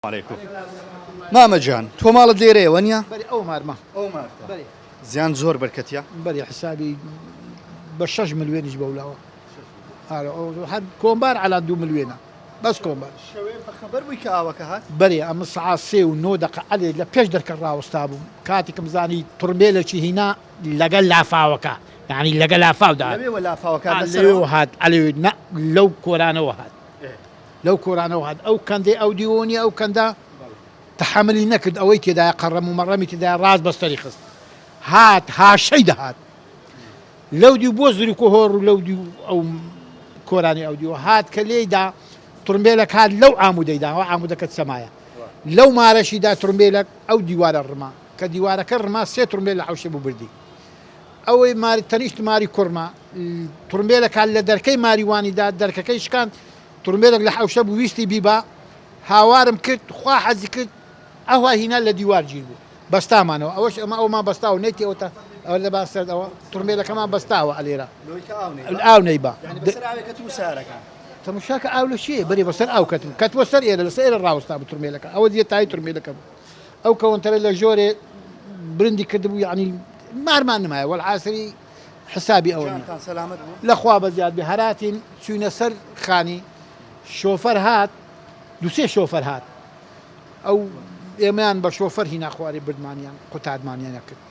علیکم مامە جان تۆ ماڵت لێرەیە وەنیە؟ بەری ئەو مارمە. ئەو مارتە. زیان زۆر بەرکەتیە؟ بەری حسابی بە 6 ملیۆنیش بەولاوە. ئارە ئەو هەر کۆمبار عەلا 2 ملیۆنە بەس کۆمبار. شەوێ بەخەبەر بووی کە ئاوەکە هات؟ بەرێ ئەمە سەعات سێ و نۆ دەقە عەلێ لە پێش دەرکە ڕاوەستا بووم کاتێکم زانی تڕمبێلێکی هینا لەگەل لافاوەکە یانی لەگە لافاودا لەوێوە لافاوەکە لەوێوە هات عەلێ نە لەو کۆرانەوە هات. لەو کۆرانەوە هات ئەو کەندەی ئەو دیوە نیە ئەو کەندە تەحەملی نەکرد ئەوەی تێدایە قەڕەم و مەڕەمی تێدایە ڕاست بەستەری خست هات هاشەی دەهات لەو دیو بۆ زرک و هۆڕ و لەو دیو ئەو کۆرانی ئەو دیوە هات کە لێیدا ترمبێلەک هات لەو عامودەیدا ئەو عامودەکە سەمایە لەو مارەشیدا ترمبێلەک ئەو دیوارە ڕما کە دیوارەکە ڕما سێ ترمبێل لە حوشە بوو بردی ئەوەی ماری تەنیشت ماری کوڕمە ترمبێلەکە لە دەرکەی ماریوانی دا دەرکەکەی شکاند ترمبێلێک لە حەوشە بوو ویستی بیبا هاوارم کرد خوا حەزی کرد ئەوها هینا لە دیوار گیر بوو بەستامانەوە ئەوەش ئەمە ئەومان بەستاوە نەیتی ئەوتە ئەوە لە با سەر ئەوە ترمبێلەکەمان بەستاوە ئەلێرە ئاو نەیبا تەماشاکە ئاو لە چیە بەری بەسەر ئاو کەتم کەتوە سەر ئێرە لەسەر ئێرە ڕاوەستا بوو ترمبێلەکە ئەوە دیە تای ترمبێلەکە بوو ئەو کەوەنتەرە لە ژۆرێ برندی کردبوو یعنی مارمان نمایە وەلعاسری حسابی ئەوە نیە. گیانتان سەلامەت بوو؟ لە خوا بەزیاد بێ هەراتین چوینە سەر خانی شۆفەر هات دوسێ شۆفەر هات ئەو ئێمەیان بە شۆفەر هینا خوارێ بردمانیان قوتارمانیان کرد.